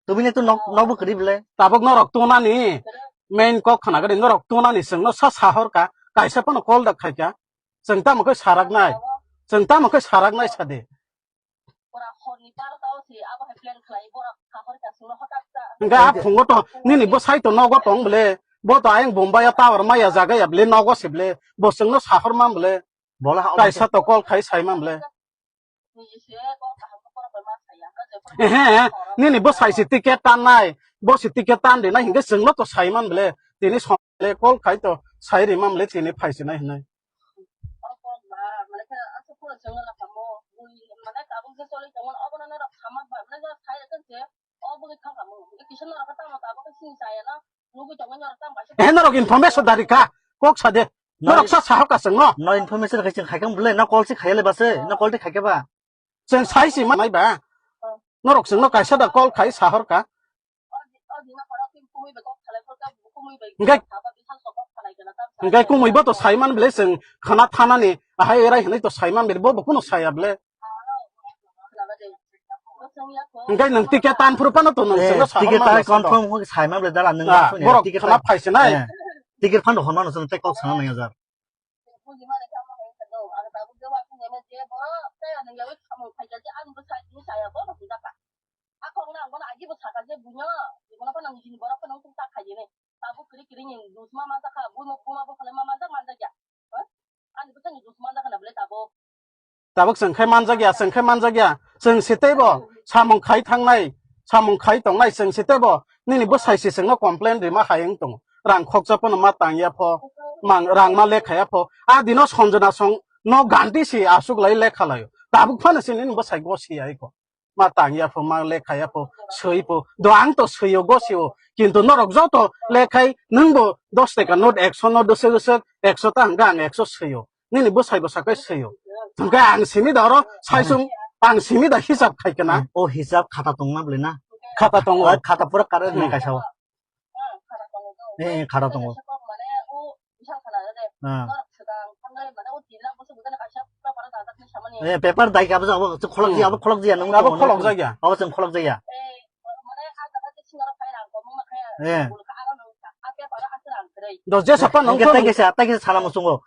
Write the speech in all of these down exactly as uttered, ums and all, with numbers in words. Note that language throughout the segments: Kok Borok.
Tubini tu nok, nok bo kwrwi bwle. Tabuk norok tunani main kok khna gari norok tunani chwngno sa sahor ka, kaisa phano call da khai ka. Chwng tamo khe sarak nai. Chwng tamo khe sarak nai sadi. Hingke a phungo to nini bo sai to nogo tong bwle. Bo to ayang Bombay o tower maya jaga ya bwle nogo se bwle. Bo chwngno sahor man bwle. Bola ha kaisa to call khai sai man bwle. Ehe, nini bwsai se ticket tan nai, bo se ticket tan rinai hinkhe chwngno to sai man bwle, tini song le call khai to sai ri man bwle tini phai sinai hinwi. Ehe, norok information dari ka, kok sa de. Norok sa sahok ka chwngno. No information khai chwng khai kang bwle, no call si khai le ba se, no call ti khai khe ba. Chwng sai si manai ba. Norok chwngno kaisa da call khai sahor ka. Hingke, hingke kumui bo to saiman bele chwng khana thanani ahai erai hinui to saiman bele bo, bo kuno saya bele. Hingke nwng ticket tan phuru phano to nwng chwngno sahor ticket mano ta sado. Confirm hoi saiman bele dara nwng. Ah, borok ticket khana phai sinai. Eh, ticket phano hon mano chwng tei kok sana nang jar. Buji mani khe amo hai khe do, ang tabuk jawab wngya mani je borok tei ani yawi samung khaija je ani bwsai tini chaya bono hwnjakha. A kokno ang bono agibo sakha je buino, buino phano nini borok phano wngkuk ta khaijini. Tabuk kwrwi kwrwi ni dus ma manjakha, buino buma buphalai ma manjak manjakya. Ha? Ani bwsai ni dus manjakha na bwle tabuk. Tabuk chwng khai manjakya, chwng khai manjakya. Chwng se teibo samung khai thangnai, samung khai tongnai chwng se teibo nini bwsai se chwngno complain rima hai wng tongo. Rang khoksa phano ma tangya pho, mang, rang ma lekha ya pho. A dino Sanjana song no ganti si aswk lai lekha laio. Tabuk phano se nini bwsai go si ai kho. Ma tangya pho, ma lekha ya pho, swi pho. Do ang to swio go sio. Kintu norok joto lekhai nwng bo dos taka note ekso no dosek dosek ekso ta hwnkhe ang ekso swio. Nini bwsai bwsa khe swio. Hwnkhe ang simi da oro saisung ang simi da hisab khai kana. O hisab khata tongma bwle na? Khata tongo. O khata pura kare nai kaisa o. Eh, khata tongo. Ah. Eh, paper dai ka bwsa abo kholok jia, abo kholok jia nang. Abo kholok jaya. Abo chwng kholok jaya. Eh. Do je sapa nang. Hingke tei kisa, tei kisa sana muchungo.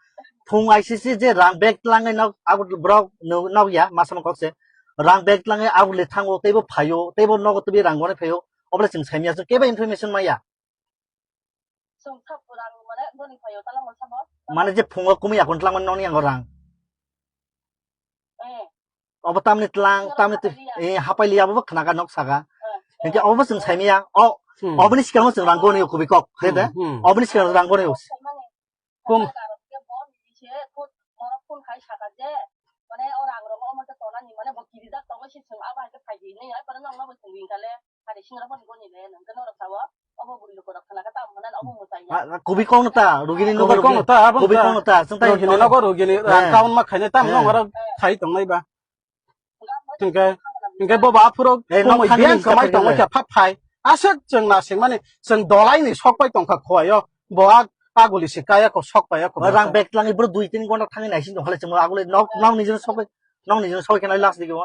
Phung I C C je rang bag tlangwi nok, abo borok no-, nok ya, masa mokok se. Rang bag tlangwi abo le thango, teibo phaio, teibo nogo teibo rang goni phaio. Obole chwng saimya, chwng kebo information maya. Mane je phungo kumui yakun tlangmani nokni yango rang. Obo tamni tlang, tamni twi, eh, hapai liya, obo khnaga nok saka. Hingke obo chwng saimaya, o, hmm, oboni sikango chwng rang goni o kubui kok, he de? Hmm, hmm. Oboni sikango rang goni o. Kum. Kubui kok no ta, rugini nogo kok no ta, abo kubui kok no ta, chwng tai rugini nogo rugini, eh, rang kaun ma khainai tam, eh, nong oro khai tongnai ba. Hingke, hingke bo ba phuro eh, kumui nok thani biyang kamai tongo khe phap phai. Aswk chwng na singmani, chwng dolai ni sok pai tongkha khoyo. Bo ag-, aguli se kaya ko sok pai ko. Rang bag tlangwi bro dui tin gonta thangwi naising tongkha le chwng aguli nok, nok nijino sok pai, nok nijino sok pai khe nai last digi o.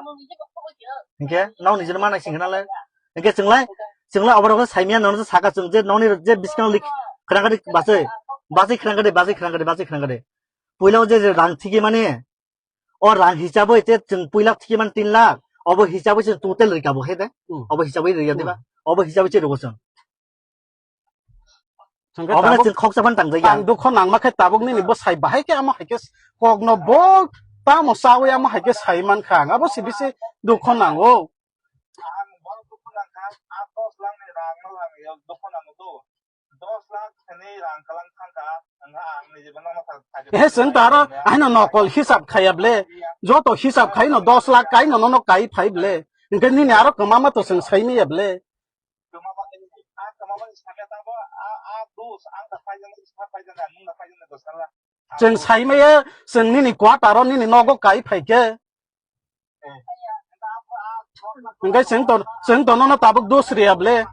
Hingke nok nijino ma naising khe nale. Hingke chwng lai, chwng lai oborok saimya nono saka chwng je nokni je biskang lik khwrang kadi basai, basai khwrang kadi, basai khwrang kadi, basai khwrang kadi. Puila o je, je rang thigi mani, o rang hisabwi te chwng puila thikimani tin lakh, obo hisabwi chwng total rika bo khe de? Hmm. Obo hisabwi riya diba? Hmm. Obo hisabwi chwng rwgo chwng. Hwnkhe obo tabuk chwng khoksa phano tangjakya. Ang dukho nangma khe tabuk nini bwsai bahai khe amo hai khe kokno bo tamo chawi amo hai khe sai mankha ang. Abo se bisi dukho nango. Ang borok dukho nangkha, a dos lakh ni rang no lang yo dukho nango to. Dos lakh hwnwi rang kwlang thangkha, wngkha ang nijebo nono thang-, thang-, he, chwng to aro haino nokol hisab khaiya ble, joto hisab khaino dos lakh kaino nono kai phai ble, hwnkhe nini aro kwma ma to chwng sai manya ble. Kwma ma, a kwma ma ni sakya tamo, a, a dos, ang da paijana, sa paijana, nung da paijana dos lakh. Chwng sai maya, chwng nini quarter o nini nogo kai phai khe. Hingke chwng to, chwng to nono tabuk dos riya ble.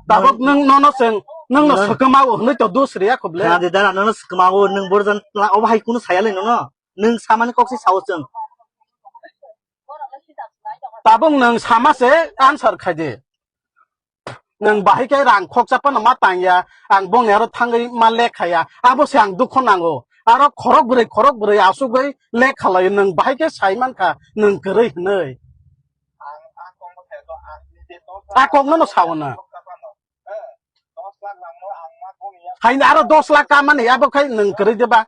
Tabuk nwng nono chwng, nwng no swkma o hwnwi to dos riya kho ble. Khna di dara, nono swkma o nwng borjan tla, obo hai kunu saya le nono. Nwng samani kok se sao chwng. Tabuk nwng sama se answer khai di. Nwng bahai khe rang khoksa phano ma tangya, ang bongni aro thangwi ma lekha ya. Abo se ang dukho nango. Aro khorok bwrwi, khorok bwrwi asugwi lekha laio. Nwng bahai khe sai mankha, nwng kwrwi hwnwi. A kokno no sao na. Haino aro dos lakh kamani, abo khai nwng kwrwi de ba?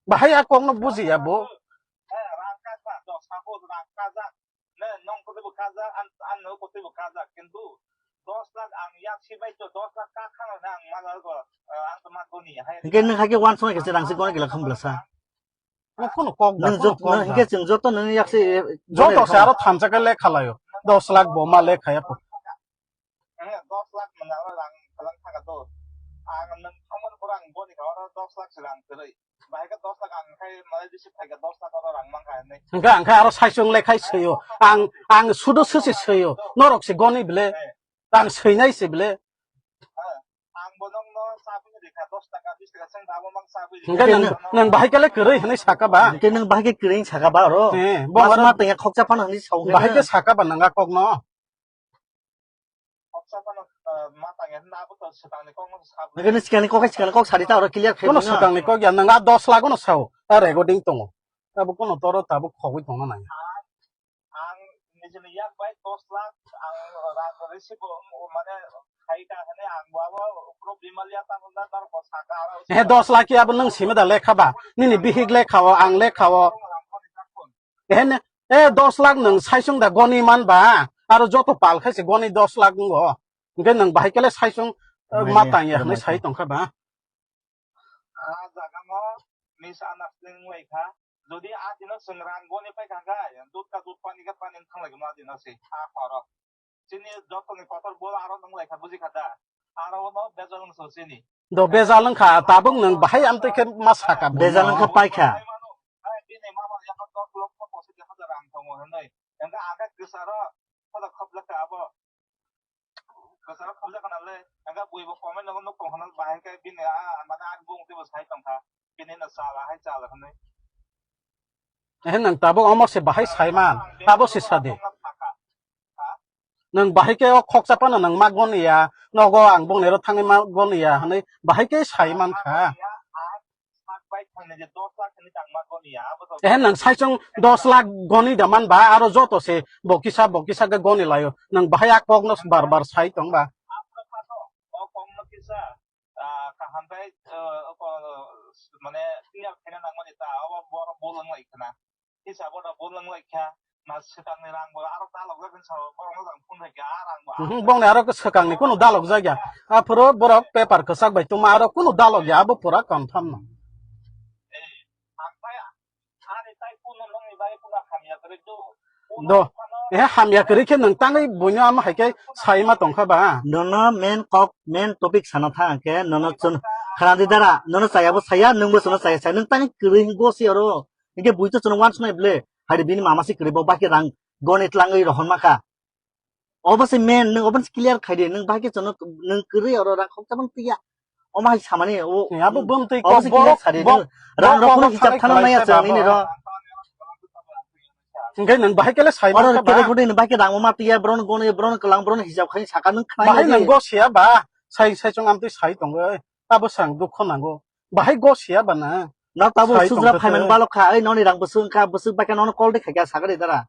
Bahai a kokno bujiya bo. Hingke nwng haike uansuknai khe se rangsi goni gila khum belasa. Bo kono kok da, nwng kono jot-, kok nwng da. Hingke chwng joto nwng yakse, eh, joto se aro thamsa khe lekha laio. Dos lakh bo ma lekha ya po. Eh, dos lakh nwng aro rang phalang thaka do. Ang nwng thangmani pore ang boni kha oro dos lakh se rang kwrwi. Bahai khe dos lakh ang khai malai bisi phai khe dos lakh oro rang mankha hinwi. Hingke ang khe aro saichung lekhai swiyo. Ang, ang sudo susi swiyo. Norok se goni bile. Eh. Ang swinai se bile. Ang bo nokno chabwi rikha, dos taka, bis taka, chwng abo mang chabwi rikha. Hingke nwng, nwng bahai kele kwrwi hinwi saka ba? Hingke nwng bahai khe kwrwi saka ba oro? Eh, bo aro ma tongya khoksa phano hinwi sao bahai khe saka ba nwng a kokno? Khoksa phano, eh, ma tangya hinwi abo to swkangni kokno sabwi. Hingke nwng swkangni kok hai swkangni kok sadi ta oro clear khai. Kono swkangni kok ya, nwng a dos lakh no sao, a recording tongo. Abo kono toro tabuk khogwi tongna nang. Ang nijini yak bai dos lakh ang rang receive mane khai ta hane ang bo abo problem alia ta hwnda tar ko saka aro. He dos lakh ya bo nwng simi da lekha ba? Nini bihik lekha o, ang lekha o. He ne, e dos lakh nwng saisung da goni man ba? Aro joto pal khai se goni dos lakh ngo. Hingke nwng bahai kele saisung, eh, ma tang ya hwnwi sai tongkha ba? Ah, jaga no misunderstanding wnglaikha. Jodi a dino chwng rang goni paikha kha, dut ka dut, pani ka pani wng thanglai kha a dino se, a horo. Chini jotoni kotor bo aro wnglaikha, bujikha da? Aro no bejal wngso chini. Do bejal wngkha, tabuk nwng bahai amtwi khe ma saka bo. Bejal wngkha paikha. Bini mama yakho dos lokho pochis hajar rang tongo hinwi. Hingkhe ang khe kwcharo khoda khobjakha abo. Kwcharo khobjakha nale, hingkhe bui bo comment nogo nuk tong hwnwi bahai khe bini a, mane ani bung twibo sai tongkha. Bini no chala hai chala hwnwi. Ehe, nwng tabuk omo se bahai saiman, abo se sadi. Nwng bahai khe o khoksa phano nwng ma goniya, nogo ang bongni ro thangwi ma goniya hwnwi bahai khe saiman kha. Ehe, nwng saichung dos lakh goni da man ba, aro joto se bo kisa, bo kisa khe goni laio. Nwng bahai a kokno bar bar sai tong ba? Ah, kaham khe, ah, oko, mane, clear khaina nangmani ta, abo borok bol wng lai khna. Hisabo da bol wng lai kha, na swkangni rang bo aro dalok jak hinwi sao, borok no jang phone hai kha, a rang bo. Mhm, bongni aro swkangni kunu dalok jak ya. Aphuru borok paper kwchak bai tongma, aro kunu dalok ya, abo pura confirm no. Eh, ang khe ani tai kuno nongni bagwi kuno hamya kwrwi do. Do. Eh, hamya kwrwi khe nwng tangwi buino amo hai khe sai ma tongkha ba? Nono main kok, main topic sana tha ang khe, nono chun khana di dara, nono chaya bo saya, nwng bo chwngno chaya saya, nwng tangwi kwrwi go si oro. Hingke bui to chwngno wansuknai ble, hai de bini mama se kwrwi bo, baki rang goni tlangwi rohorma kha. Obo se main, nwng obo se clear khai di, nwng bahai khe chwngno, nwng kwrwi oro rang khoksa phano twiya. Omo hai samani, o, abo bumtwi obo kok se clear borok, sadi, bok-, nwng rang rok phano hisab thana naiya chwng nini ro. Hingke nwng bahai kele sai oro mankha ba? Kele gudui nwng bahai khe rang ma twiya, bron goni, bron kwlang, bron hisab khai saka nwng khnai. Bahai nwng go siya ba, sai, sai chwng amtwi sai tongo, abo sang dukho nango. Bahai go siya ba na? Na tabo sujra phaiman balok kha, ai noni rang bwswk wngkha, bwswk bai khe nono call de khaikha, sagari dara.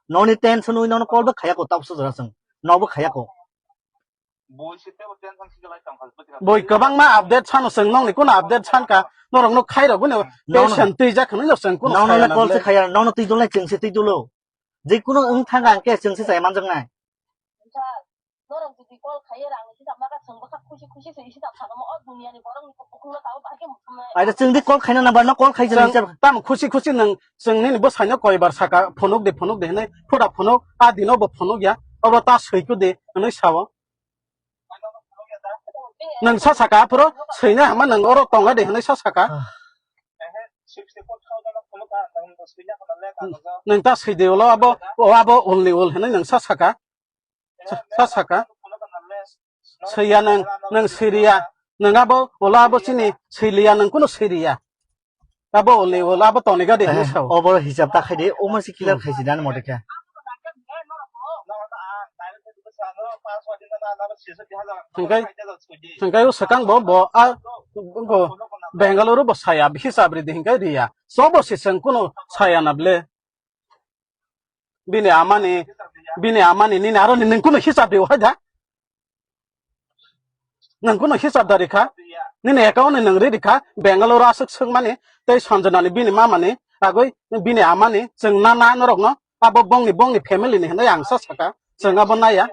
Noni tension wi nono call bo khaya ko, tabo sujra chwng. Nobo khaya ko. Boi kwbangma update sano chwng, nongni kuno update sankha, norokno khairok gwnio, tension twijak hwnwi no chwng kuno nono le call se khaya, nono twi dulnai chwng se twi dulo. Je kuno wng thang ang khe chwng se chaya manjaknai. Norok jodi call khaiwi rangni hisab naka chwng bwkha khusi khusi se hisab sakamo o duniani borokni bukhukno tabuk bahai khe muchungnai. Aida chwng di call khaina nang ba no call khai jani hisab. Tamo khusi khusi nwng chwng nini bwsaino koibar saka phunuk di phunuk di hinwi phuda phunuk a dino bo phunuk ya obo ta swiku di hinwi sao. Nwng sa saka aphuru swina hama nwng oro tonga di hinwi sa saka. Nwng ta swi di ulo abo, o abo ulni ul hinwi nwng sa saka. Sa, sa saka. Swiya nwng, nwng siriya. Nwng abo, ulo abo chini siliya, nwng kuno siriya. Abo ulni ul, abo toniga de hinwi sao. Obo hisab ta khai di, omo si clear khai si dan mode khe. Hingkai, hingkai o swkang bo, bo, a, bo Bengaluru bo saya, hisab ridi hingkai riya. So bo si chwng kuno saya na ble. Bini amani, bini amani, nini aro ni nwng kuno hisab rio hai da. Nwng kuno hisab da rikha. Nini account ni nwng ri rikha. Bengaluru aswk swngmani, tei Sanjana ni bini mama ni, agoi bini amani, chwng na na norok no, abo bongni, bongni family ni hinwi ang sa saka. Chwng abo naya.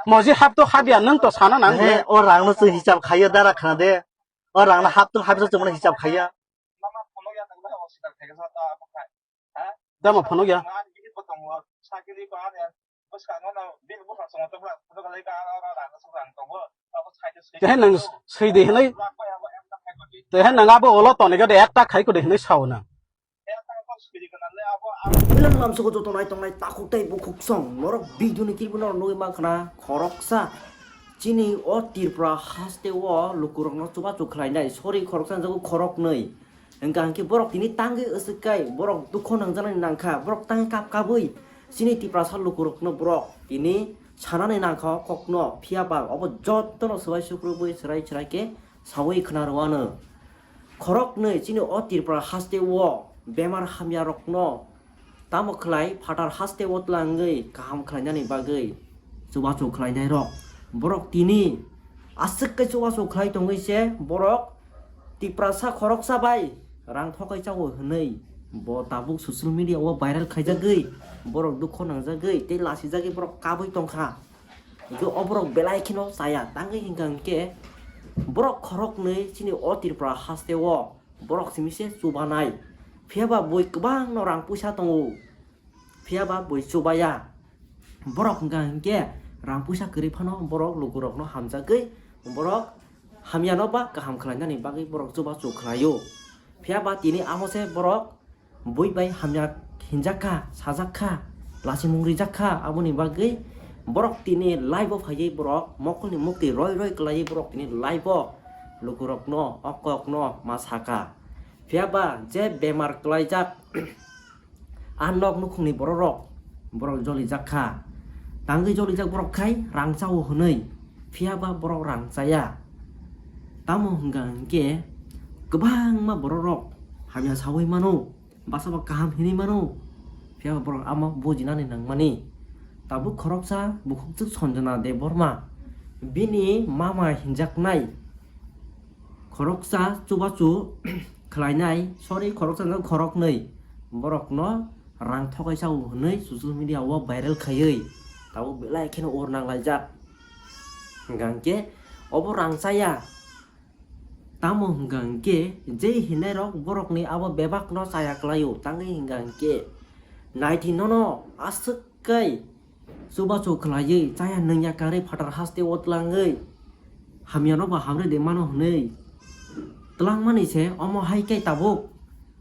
Moji hap to habya nwng to sana nang. He, o rang no chwng hisab khaiya dara khana de. O rang no hap to habya chwng hisab khaiya. Dama phano ya. Kehe nang swi de hinwi. Tehe nang abo olo toniga de ekta khai ko de hinwi sao nang. Hello, lamsogo joto nai tongnai takhuk tei bukhuk song norok video ni kiribino nugwi mankha na khoroksa chini o Tripura haste o lukurokno chubachu khlainai, sorry, khoroksa jago khoroknwi. Hingka hingke borok tini tangwi aswk kai, borok dukho nangjaknai nangkha, borok tangwi kap kabwi chini Tiprasa lukurokno borok tini sanani nangkha o kokno, phiya ba obo jotono swbai sukrubwi chwrai chwrai khe sawi khna rwano. Khoroknwi chini o Tripura haste o bemar hamya rokno tamo khlai phatar haste o twlangwi kaham khlainani bagwi chubachu khlainai rok. Borok tini aswk khe chubachu khlai tongwi se borok Tiprasa khoroksa bai rang thokai chao hwnwi bo tabuk social media o viral khaijagwi borok dukho nangjagwi tei lasijagwi borok kabui tongkha. Hingke o borok belai kheno chaya, tangwi hingka hingke borok khoroknwi chini o Tripura haste o borok simi se chubanai. Phiya ba bui kwbangno rang puisa tongo. Phiya ba bui chubaya. Borok hingka hingke rang puisa kwrwi phano borok lukurokno hamjagwi borok hamyano ba kaham khlainani bagwi borok chubachu khlaio. Phiya ba tini amo se borok bui bai hamya hinjak kha, sajak kha, lasimung rijak kha, aboni bagwi borok tini live o phaiwi borok mokolni mukti roi roi kwlaiwi borok tini live o lukurokno, o kokno ma saka. Phiya ba je bemar kwlaijak, a nok nukhungni bororok, borok jolijak kha, tangwi jolijak borok khai rang chao hwnwi, phiya ba borok rang chaya. Tamo hwnka hwnkhe kwbangma bororok hamya saui mano, basa bo kaham hinwi mano, phiya ba borok amo bujinani nangmani. Tabuk khoroksa bukhukjwk Sanjana Debbarma, bini mama hinjaknai khoroksa chubachu khlainai, sorry, khoroksa no khoroknwi borokno rang thokaisa o hwnwi social media o viral khaiwi tabuk belai kheno ur nanglaijak. Hwnkha hwnkhe obo rang chaya. Tamo hwnkha hwnkhe je hinnairok borokni abo bebakno chaya kwlaio, tangwi hwnkha hwnkhe naithinono aswk kai chubachu khlaiwi chaya nungya karwi phatar haste o twlangwi hamyano bo hamrwi de mano hwnwi twlangmani se omo hai khe tabuk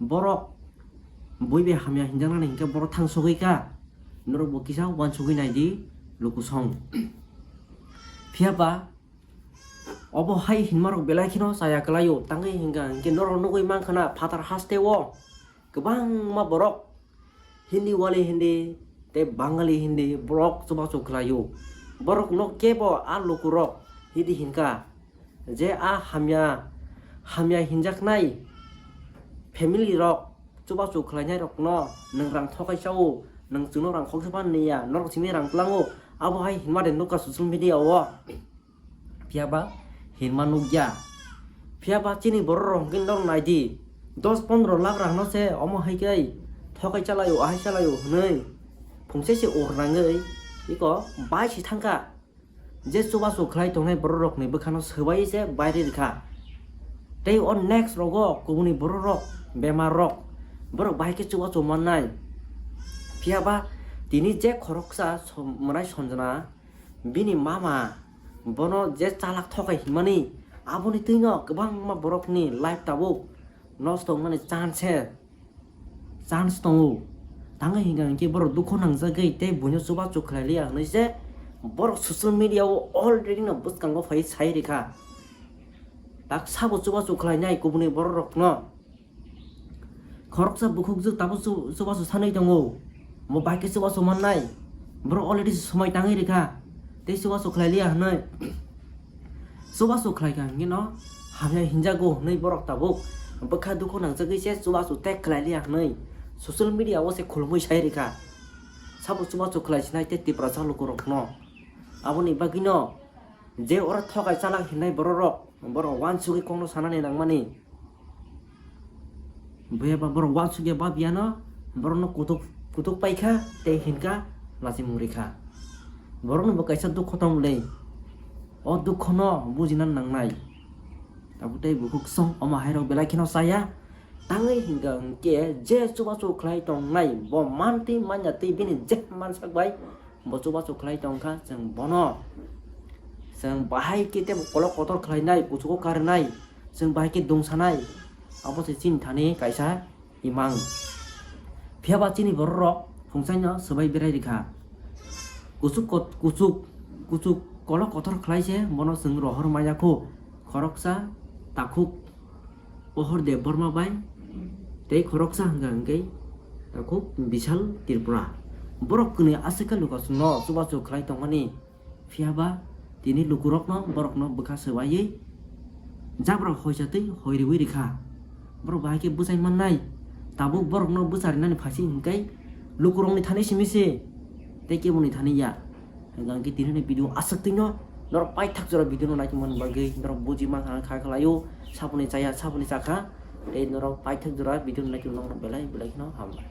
borok bui bai hamya hinjaknani hinkhe borok thangsogwi kha. Norok bo kisa uansugwi naidi lukusong. Phiya ba obo hai hinmarok belai kheno chaya kwlaio, tangwi hwnkha hwnkhe norok nugwi mankha na phatar haste o kwbangma borok Hindi wali Hindi tei Bangali Hindi borok chubachu khlaio. Borokno kebo a lukurok Hindi hinkha je a hamya, hamya hinjaknai family rok chubachu khlainairokno nwng rang thokaisa o, nwng chwngno rang khoksa phan niya, norok simi rang tlango, abo hai hinma de nukha social media o. Phiya ba hinma nukya. Phiya ba chini borok rok hwnkhe norok naidi, dos pondro lakh rang no se omo hai khe thokai chalaio, ahai chalaio hwnwi phungse se ur nangwi iko bai si thangkha. Je chubachu khlai tongnai borok rokni bwkhano swbai se bairwi rikha. Tei o next rogo kubuni borok rok, bemar rok, borok bahai khe chubachu mannai. Phiya ba tini je khoroksa som-, mwnai Sanjana, bini mama bono je chalak thokai hinmani, aboni twino kwbangma borokni life tabuk nosto wngmani chance, chance tongo. Tangwi hwnkha hinkhe borok dukhu nangjagwi tei buino chubachu khlai liya hwnwi se borok social media o already no bwskango phai sai rikha. Tak sabo chubachu khlainai kubuni borok rokno. Khoroksa bukhukjwk tabuk chu-, chubachu sanwi tongo. Mo bai khe chubachu mannai. Borok already swmai tangwi rikha, tei chubachu khlai liya hwnwi. Chubachu khlai kha hwnkhe no hamya hinjago hwnwi borok tabuk bwkha dukhu nangjagwi se chubachu tag khlai liya hwnwi social media o se khulumui sai rikha. Sabo chubachu khlai sinai tei Tiprasa lukurokno. Aboni bagwino je oro thokai chalak hinai bororok, borok uansugwi kokno sanani nangmani. Buya ba borok uansukya ba biyano, borokno kutuk, kutuk paikha tei hinkha lachimung rikha. Borokno bo kaisa dukho tongmani. O dukhono bujina nangnai. Tabuk tei bukhuk song omo hairok belai kheno chaya. Tangwi hinkha hwnkhe je chubachu khlai tongnai bo mantwi manya tei bini je mansak bai bo chubachu khlai tongkha, chwng bono, chwng bahai khe tei kolok kotor khlainai, kuchugo karnai, chwng bahai khe dungsanai, abo se chini thani kaisa imang. Phiya ba chini bororok phungsaino swbai berai rikha. Kuchuk kot-, kuchuk, kuchuk kolok kotor khlai se bono chwng rohor maya kho. Khoroksa takhuk Pohor Debbarma bai tei khoroksa hwnkha hwnkhe takhuk Bishal Tripura. Borok kwnwi aswk khe lukasongno chubachu khlai tongmani. Phiya ba tini lukurokno borokno bwkha swbaiwi jabra hoisa twi hoi riwi rikha. Borok bahai khe bwchai mannai. Tabuk borokno bwcharinani phaising hwnkhe lukurokni thani simi se tei keboni thani ya. Hwnkhe tini ni video aswk twi no norok paithak jora video no naitongmani bagwi norok buji mankha kha khlaio, saboni chaya saboni chakha tei norok paithak jora video no naitong norok belai belai kheno hambai.